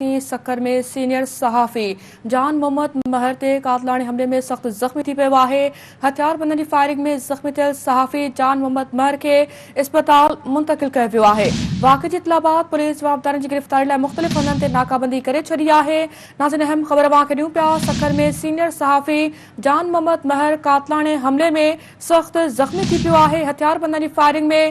Sukkur ۾ senior صحافي جان محمد مهر تي قاتلاڻي حملي ۾ سخت زخمي ٿي پيو آهي، هٿياربندن جي فائرنگ ۾ زخمي ٿيل صحافي جان محمد مهر کي اسپتال منتقل ڪيو ويو آهي، واقعي جي اطلاع بعد پوليس جوابدارن جي گرفتاري لاء مختلف هنڌن تي ناڪابندي ڪري ڇڏي آهي، ناظرين اهم خبر اوهان کي ڏيون پيا سکر ۾ سينيئر صحافي جان محمد مهر قاتلاڻي حملي ۾ سخت زخمي ٿي پيو آهي، هٿياربندن جي فائرنگ ۾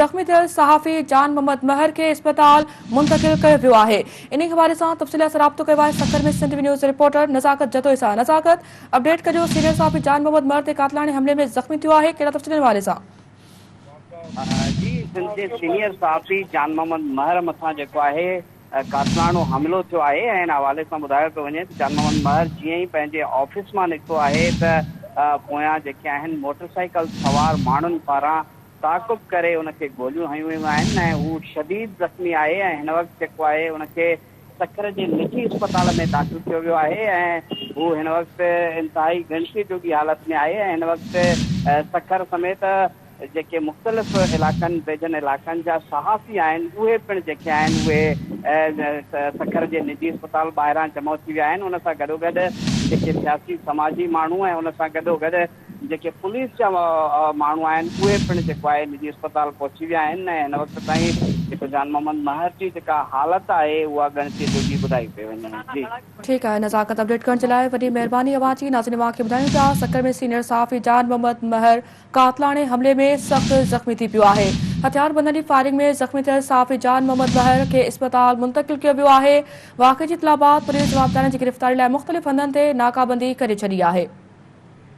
زخمي ٿيل صحافي جان محمد مهر کي اسپتال منتقل ڪيو ويو آهي، انهي حوالي سان تفصيل سان رابطو ڪيو آهي Sukkur ۾ Sindh V news reporter Nazakat Jatoi سان، نزاڪت اپڊيٽ ڪجو سينيئر صحافي جان محمد مهر تي قاتلاڻي حملي ۾ زخمي ٿيو آهي ڪهڙا تفصيل ان حوالي سان. جي سنڌ جي سينيئر صحافي جان محمد مهر مٿان جيڪو آهي قاتلاڻو حملو ٿيو آهي ۽ ان حوالي سان ٻڌايو پيو وڃي ته جان محمد مهر جيئن ئي پنهنجي آفيس مان نڪتو آهي ته پويان جيڪي آهن موٽر سائيڪل سوار ماڻهن پاران تعاقب ڪري ان کي گوليون هنيون ويون آهن ۽ هو شديد زخمي آهي ۽ هن وقت جيڪو آهي ان کي سکر جي نجي اسپتال ۾ داخل ڪيو ويو آهي ۽ هو هن وقت انتهائي ڳڻتي جوڳي حالت ۾ آهي ۽ هن وقت سکر سميت جيڪي مختلف علائقن ويجهن علائقن جا صحافي آهن اهي پڻ جيڪي آهن اهي سکر جي نجي اسپتال ٻاهران جمع ٿي ويا آهن ان سان گڏوگڏ جيڪي سياسي سماجي ماڻهو ۽ ان سان گڏوگڏ جيڪي پوليس جا ماڻهو آهن اهي پڻ جيڪو آهي نجي اسپتال پهچي ويا آهن ۽ هن وقت تائين جيڪو جان محمد مهر جي جيڪا حالت آهي اها ڳڻتي جوڳي ٻڌائي پئي وڃي جي. ٺيڪ آهي نزاڪت اپڊيٽ ڪرڻ جي لاء وڏي مهرباني اوهان جي ناظرين اوهان کي ٻڌايون پيا سکر ۾ سينيئر صحافي جان محمد مهر قاتلاڻي حملي ۾ سخت زخمي ٿي پيو آهي. هٿياربندن جي فائرنگ ۾ زخمي ٿيل صحافي جان محمد مهر کي اسپتال منتقل ڪيو ويو آهي. واقعي جي اطلاع بعد پوليس جوابدارن جي گرفتاري لاء مختلف هنڌن تي ناڪابندي ڪري ڇڏي آهي.